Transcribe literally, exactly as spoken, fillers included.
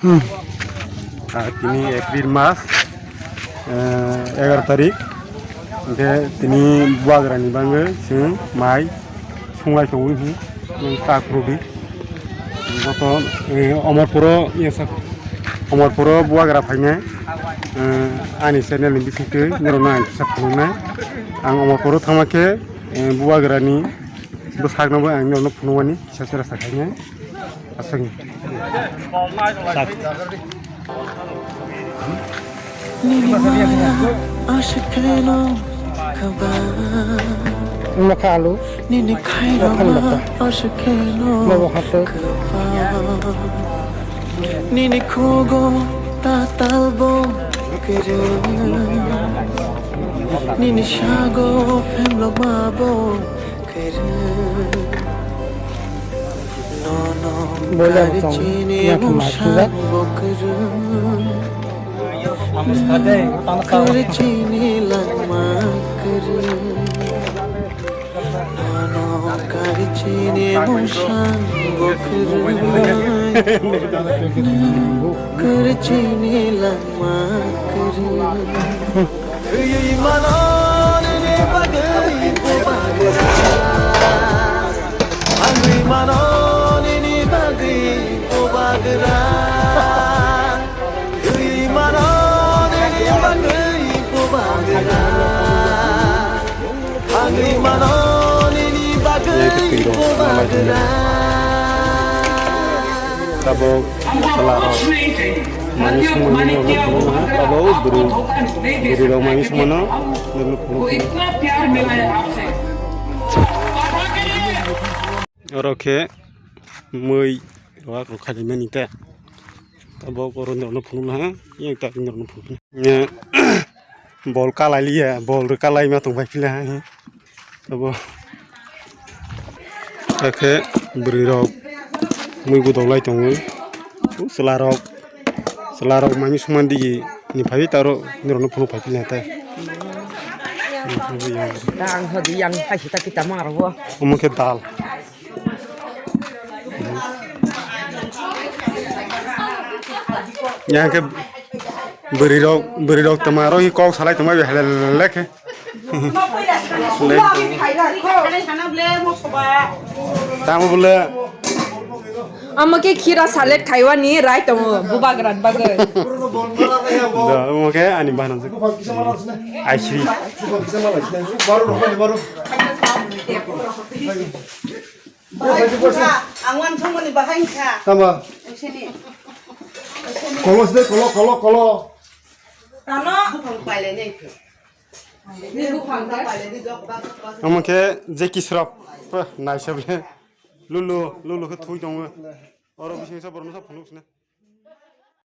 Ah, tini April mas, eh, egaroh tarik. Hwnkhe tini bubagrani bagwi chwng mai sunglai tongo hwn, nwng ta khurudi. Joto, eh, Omorpuro, yes, sir. Omorpuro bubagra phainai, eh, ani channel ni bisingtwi norokno ang kisa phunuknai. Ang Omorpuro thangma khe, eh, bubagrani bwsakno bo ang norokno phunukmani kisa chera sa khainai. Aswkni. Nini maya ashkeno kaba. Wngma kha alu. Nini khairokma ashkeno kaba. Nini khugo tatalbo kere. Nini sago phemlokmabo. Boila bwskango yakhe mai thumjak. Thwiwi mano nini bagwi bubagra. Thangwi mano nini bagwi bubagra. Thwiwi mano nini bagwi bubagra. Thangwi mano nini bagwi bubagra. Tabuk. Chwla rok manwi songmani norokno phunukna ha, tabuk bwrwi, bwrwi rok manwi songmano norokno phunukna. Oro khe mui rok rok khalimani te, tabuk oro norokno phunukna ha, yang tak norokno phunukna. Bol kalai liya, bol rwkalai ma tong bai phila ha. Abo. Hakhe bwrwi rok mui gudok lai tongo. Chwla rok, chwla rok mami songman digi ni phai taro nirok no phunuk phai phila te. Da ang hodi yang hai sita kita maro. Omo khe dal. Yang khe bwrwi rok, bwrwi rok tama aro hi kok salai tongma bi halal khe. Tamo bole. Amo khe khira salad khaiwani rai tongo bubagra ni bagwi. Da, omo khe ani bana. Aisri. Ang uansukmani bahai wngkha. Tama? Sini. Kolo sini, kolo, kolo, kolo. Tano? Buphang pailai nai khe. Ni buphang pailai di jok bak, bak. Omo khe je kisrok. Pah, naisable. Lulu, lulu khe thui tongo. Oro bising sa borno sa phunuk sini.